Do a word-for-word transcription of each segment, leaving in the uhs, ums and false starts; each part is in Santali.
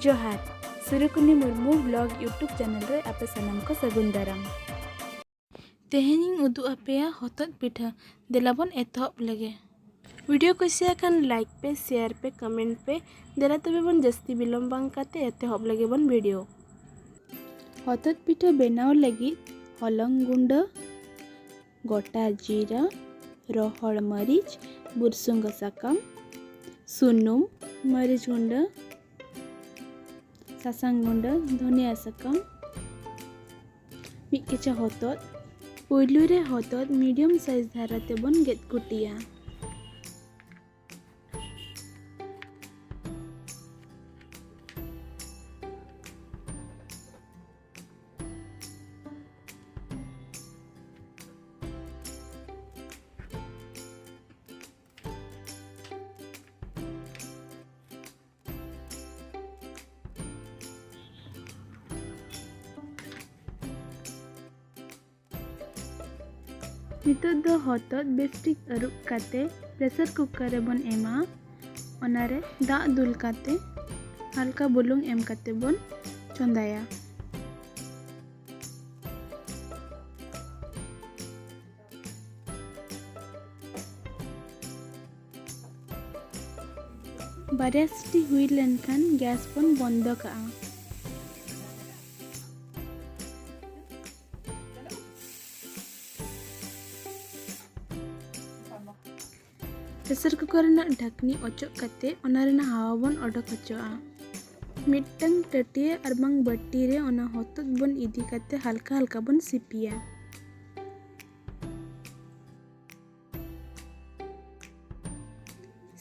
ᱡᱚᱦᱟᱨ, ᱥᱩᱨᱩᱠᱩᱱᱤ ᱢᱩᱨᱢᱩ vlog YouTube channel ᱨᱮ ᱟᱯᱮ ᱥᱟᱱᱟᱢ ᱠᱚ ᱥᱟᱹᱜᱩᱱ ᱫᱟᱨᱟᱢ᱾ ᱛᱮᱦᱮᱧᱤᱧ ᱩᱫᱩᱜ ᱟᱯᱮᱭᱟ ᱦᱚᱛᱚᱫ ᱯᱤᱴᱷᱟᱹ᱾ ᱫᱮᱞᱟ ᱵᱚᱱ ᱮᱛᱚᱦᱚᱵ ᱞᱮᱜᱮ᱾ Video ᱠᱩᱥᱤᱭᱟᱜ ᱠᱷᱟᱱ like ᱯᱮ, share ᱯᱮ, comment ᱯᱮ᱾ ᱫᱮᱞᱟ ᱛᱚᱵᱮ ᱵᱚᱱ ᱡᱟᱹᱥᱛᱤ ᱵᱤᱞᱚᱢ ᱵᱟᱝ ᱠᱟᱛᱮ ᱮᱛᱚᱦᱚᱵ ᱞᱮᱜᱮ ᱵᱚᱱ video᱾ ᱦᱚᱛᱚᱫ ᱯᱤᱴᱷᱟᱹ ᱵᱮᱱᱟᱣ ᱞᱟᱹᱜᱤᱫ ᱦᱚᱞᱚᱝ ᱜᱩᱸᱰᱟᱹ, ᱜᱚᱴᱟ ᱡᱤᱨᱟᱹ, ᱨᱚᱦᱚᱲ ᱢᱟᱹᱨᱤᱪ, ᱵᱩᱨᱥᱩᱝᱜᱟᱹ ᱥᱟᱠᱟᱢ, ᱥᱩᱱᱩᱢ, ᱢᱟᱹᱨᱤᱪ ᱜᱩᱸᱰᱟᱹ, ᱥᱟᱥᱟᱝ ᱜᱩᱸᱰᱟᱹ, ᱫᱷᱚᱱᱤᱭᱟᱹ ᱥᱟᱠᱟᱢ, ᱢᱤᱫ ᱠᱮᱪᱟ ᱦᱚᱛᱚᱫ᱾ ᱯᱩᱭᱞᱩ ᱨᱮ ᱦᱚᱛᱚᱫ medium size ᱫᱷᱟᱨᱟ ᱛᱮᱵᱚᱱ ᱜᱮᱫ ᱠᱩᱴᱤᱭᱟ᱾ ᱱᱤᱛᱚᱜ ᱫᱚ ᱦᱚᱛᱚᱫ ᱵᱮᱥᱴᱷᱤᱠ ᱟᱹᱨᱩᱵ ᱠᱟᱛᱮ pressure cooker ᱨᱮᱵᱚᱱ ᱮᱢᱟ᱾ ᱚᱱᱟᱨᱮ ᱫᱟᱜ ᱫᱩᱞ ᱠᱟᱛᱮ ᱦᱟᱞᱠᱟ ᱵᱩᱞᱩᱝ ᱮᱢ ᱠᱟᱛᱮ ᱵᱚᱱ ᱪᱚᱸᱫᱟᱭᱟ᱾ ᱵᱟᱨᱭᱟ ᱥᱤᱴᱤ ᱦᱩᱭ ᱞᱮᱱᱠᱷᱟᱱ gas ᱵᱚᱱ ᱵᱚᱱᱫᱚ ᱠᱟᱜᱼᱟ᱾ Pressure cooker ᱨᱮᱱᱟᱜ ᱰᱷᱟᱠᱱᱤ ᱚᱪᱚᱜ ᱠᱟᱛᱮ ᱚᱱᱟ ᱨᱮᱱᱟᱜ ᱦᱟᱣᱟ ᱵᱚᱱ ᱚᱰᱚᱠ ᱦᱚᱪᱚᱜᱼᱟ᱾ ᱢᱤᱫᱴᱟᱝ ᱴᱟᱹᱴᱭᱟᱹ ᱟᱨ ᱵᱟᱝ ᱵᱟᱹᱴᱤ ᱨᱮ ᱚᱱᱟ ᱦᱚᱛᱚᱫ ᱵᱚᱱ ᱤᱫᱤ ᱠᱟᱛᱮ ᱦᱟᱞᱠᱟ ᱦᱟᱞᱠᱟ ᱵᱚᱱ ᱥᱤᱯᱤᱭᱟ᱾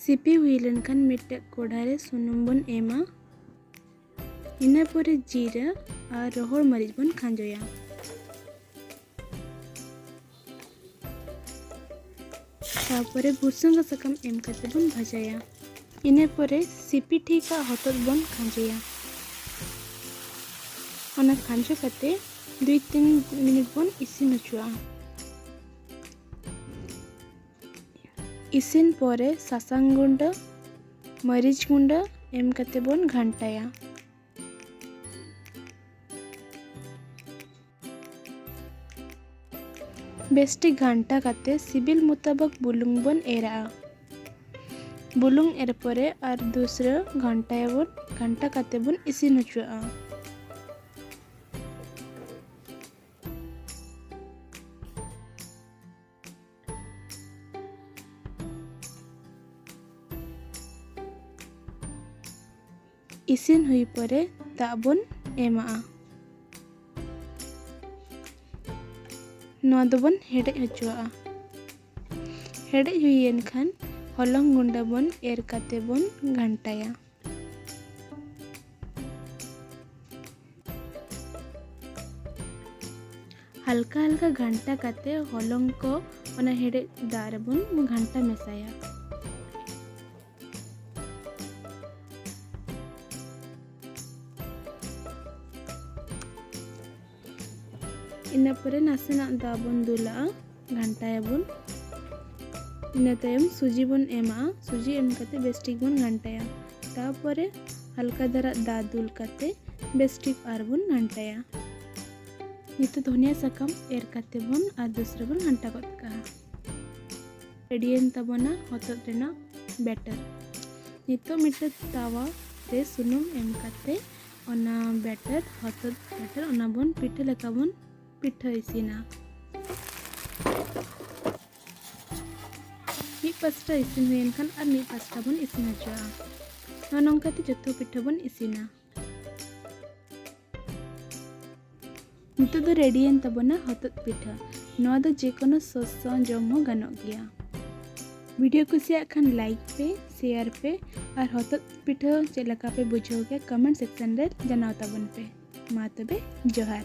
ᱥᱤᱯᱤ ᱦᱩᱭ ᱞᱮᱱᱠᱷᱟᱱ ᱢᱤᱫᱴᱮᱡ ᱠᱚᱲᱦᱟ ᱨᱮ ᱥᱩᱱᱩᱢ ᱵᱚᱱ ᱮᱢᱟ᱾ ᱤᱱᱟᱹ ᱯᱚᱨᱮ ᱡᱤᱨᱟᱹ ᱟᱨ ᱨᱚᱦᱚᱲ ᱢᱟᱹᱨᱤᱪ ᱵᱚᱱ ᱠᱷᱟᱸᱡᱚᱭᱟ᱾ ᱛᱟᱨᱯᱚᱨᱮ ᱵᱩᱨᱥᱩᱝᱜᱟᱹ ᱥᱟᱠᱟᱢ ᱮᱢ ᱠᱟᱛᱮ ᱵᱚᱱ ᱵᱷᱟᱡᱟᱭᱟ᱾ ᱤᱱᱟᱹ ᱯᱚᱨᱮ ᱥᱤᱯᱤ ᱴᱷᱤᱠᱟᱜ ᱦᱚᱛᱚᱫ ᱵᱚᱱ ᱠᱷᱟᱸᱡᱚᱭᱟ᱾ ᱚᱱᱟ ᱠᱷᱟᱸᱡᱚ ᱠᱟᱛᱮ ᱫᱩᱭ ᱛᱤᱱ ᱢᱤᱱᱤᱴ ᱵᱚᱱ ᱤᱥᱤᱱ ᱦᱚᱪᱚᱣᱟᱜᱼᱟ᱾ ᱤᱥᱤᱱ ᱯᱚᱨᱮ ᱥᱟᱥᱟᱝ ᱜᱩᱸᱰᱟᱹ, ᱢᱟᱹᱨᱤᱪ ᱜᱩᱸᱰᱟᱹ ᱮᱢ ᱠᱟᱛᱮ ᱵᱚᱱ ᱜᱷᱟᱱᱴᱟᱭᱟ᱾ ᱵᱮᱥᱴᱷᱤᱠ ᱜᱷᱟᱱᱴᱟ ᱠᱟᱛᱮ ᱥᱤᱵᱤᱞ ᱢᱩᱛᱟᱵᱚᱠ ᱵᱩᱞᱩᱝ ᱵᱚᱱ ᱮᱨᱟᱜᱼᱟ᱾ ᱵᱩᱞᱩᱝ ᱮᱨ ᱯᱚᱨᱮ ᱟᱨ ᱫᱩᱥᱨᱟᱹ ᱜᱷᱟᱱᱴᱟᱭᱟᱵᱚᱱ, ᱜᱷᱟᱱᱴᱟ ᱠᱟᱛᱮ ᱵᱚᱱ ᱤᱥᱤᱱ ᱦᱚᱪᱚᱣᱟᱜᱼᱟ᱾ ᱤᱥᱤᱱ ᱦᱩᱭ ᱯᱚᱨᱮ ᱫᱟᱜ ᱵᱚᱱ ᱮᱢᱟᱜᱼᱟ᱾ ᱱᱚᱣᱟ ᱫᱚᱵᱚᱱ ᱦᱮᱰᱮᱡ ᱦᱚᱪᱚᱣᱟᱜᱼᱟ᱾ ᱦᱮᱰᱮᱡ ᱦᱩᱭᱮᱱ ᱠᱷᱟᱱ ᱦᱚᱞᱚᱝ ᱜᱩᱸᱰᱟᱹ ᱵᱚᱱ ᱮᱨ ᱠᱟᱛᱮ ᱵᱚᱱ ᱜᱷᱟᱱᱴᱟᱭᱟ᱾ ᱦᱟᱞᱠᱟ ᱦᱟᱞᱠᱟ ᱜᱷᱟᱱᱴᱟ ᱠᱟᱛᱮ ᱦᱚᱞᱚᱝ ᱠᱚ ᱚᱱᱟ ᱦᱮᱰᱮᱡ ᱫᱟᱜ ᱨᱮᱵᱚᱱ ᱜᱷᱟᱱᱴᱟ ᱢᱮᱥᱟᱭᱟ᱾ ᱤᱱᱟᱹ ᱯᱚᱨᱮ ᱱᱟᱥᱮᱱᱟᱜ ᱫᱟᱜ ᱵᱚᱱ ᱫᱩᱞᱟᱜᱼᱟ, ᱜᱷᱟᱱᱴᱟᱭᱟᱵᱚᱱ᱾ ᱤᱱᱟᱹ ᱛᱟᱭᱚᱢ ᱥᱩᱡᱤ ᱵᱚᱱ ᱮᱢᱟᱜᱼᱟ᱾ ᱥᱩᱡᱤ ᱮᱢ ᱠᱟᱛᱮ ᱵᱮᱥ ᱴᱷᱤᱠ ᱵᱚᱱ ᱜᱷᱟᱱᱴᱟᱭᱟ᱾ ᱛᱟᱨᱯᱚᱨᱮ ᱦᱟᱞᱠᱟ ᱫᱷᱟᱨᱟ ᱫᱟᱜ ᱫᱩᱞ ᱠᱟᱛᱮ ᱵᱮᱥ ᱴᱷᱤᱠ ᱟᱨᱵᱚᱱ ᱜᱷᱟᱱᱴᱟᱭᱟ᱾ ᱱᱤᱛᱚᱜ ᱫᱷᱚᱱᱤᱭᱟᱹ ᱥᱟᱠᱟᱢ ᱮᱨ ᱠᱟᱛᱮ ᱵᱚᱱ ᱟᱨ ᱫᱩᱥᱨᱟᱹ ᱵᱚᱱ ᱜᱷᱟᱱᱴᱟ ᱜᱚᱫ ᱠᱟᱜᱼᱟ᱾ ᱨᱮᱰᱤᱭᱮᱱ ᱛᱟᱵᱚᱱᱟ ᱦᱚᱛᱚᱫ ᱨᱮᱱᱟᱜ ᱵᱮᱴᱟᱨ᱾ ᱱᱤᱛᱚᱜ ᱢᱤᱫᱴᱮᱱ ᱛᱟᱣᱟ ᱨᱮ ᱥᱩᱱᱩᱢ ᱮᱢ ᱠᱟᱛᱮ ᱚᱱᱟ ᱵᱮᱴᱟᱨ, ᱦᱚᱛᱚᱫ ᱵᱮᱴᱟᱨ, ᱚᱱᱟ ᱵᱚᱱ ᱯᱤᱴᱷᱟᱹ ᱞᱮᱠᱟ ᱵᱚᱱ ᱯᱤᱴᱷᱟᱹ ᱤᱥᱤᱱᱟ᱾ ᱢᱤᱫ ᱯᱟᱥᱴᱟ ᱤᱥᱤᱱ ᱦᱩᱭᱮᱱ ᱠᱷᱟᱱ ᱟᱨ ᱢᱤᱫ ᱯᱟᱥᱴᱟ ᱵᱚᱱ ᱤᱥᱤᱱ ᱦᱚᱪᱚᱣᱟᱜᱼᱟ᱾ ᱱᱚᱜᱼᱚ ᱱᱚᱝᱠᱟ ᱛᱮ ᱡᱚᱛᱚ ᱯᱤᱴᱷᱟᱹ ᱵᱚᱱ ᱤᱥᱤᱱᱟ᱾ ᱱᱤᱛᱚᱜ ᱫᱚ ᱨᱮᱰᱤᱭᱮᱱ ᱛᱟᱵᱚᱱᱟ ᱦᱚᱛᱚᱫ ᱯᱤᱴᱷᱟᱹ᱾ ᱱᱚᱣᱟ ᱫᱚ ᱡᱮᱠᱳᱱᱳ ᱥᱚᱥ ᱥᱟᱶ ᱡᱚᱢ ᱦᱚᱸ ᱜᱟᱱᱚᱜ ᱜᱮᱭᱟ᱾ ᱵᱷᱤᱰᱤᱭᱳ ᱠᱩᱥᱤᱭᱟᱜ ᱠᱷᱟᱱ ᱞᱟᱭᱤᱠ ᱯᱮ, ᱥᱮᱭᱟᱨ ᱯᱮ ᱟᱨ ᱦᱚᱛᱚᱫ ᱯᱤᱴᱷᱟᱹ ᱪᱮᱫ ᱞᱮᱠᱟ ᱯᱮ ᱵᱩᱡᱷᱟᱹᱣ ᱠᱮᱫ ᱠᱚᱢᱮᱱᱴ ᱥᱮᱠᱥᱚᱱ ᱨᱮ ᱡᱟᱱᱟᱣ ᱛᱟᱵᱚᱱ ᱯᱮ᱾ ᱢᱟ ᱛᱚᱵᱮ, ᱡᱚᱦᱟᱨ᱾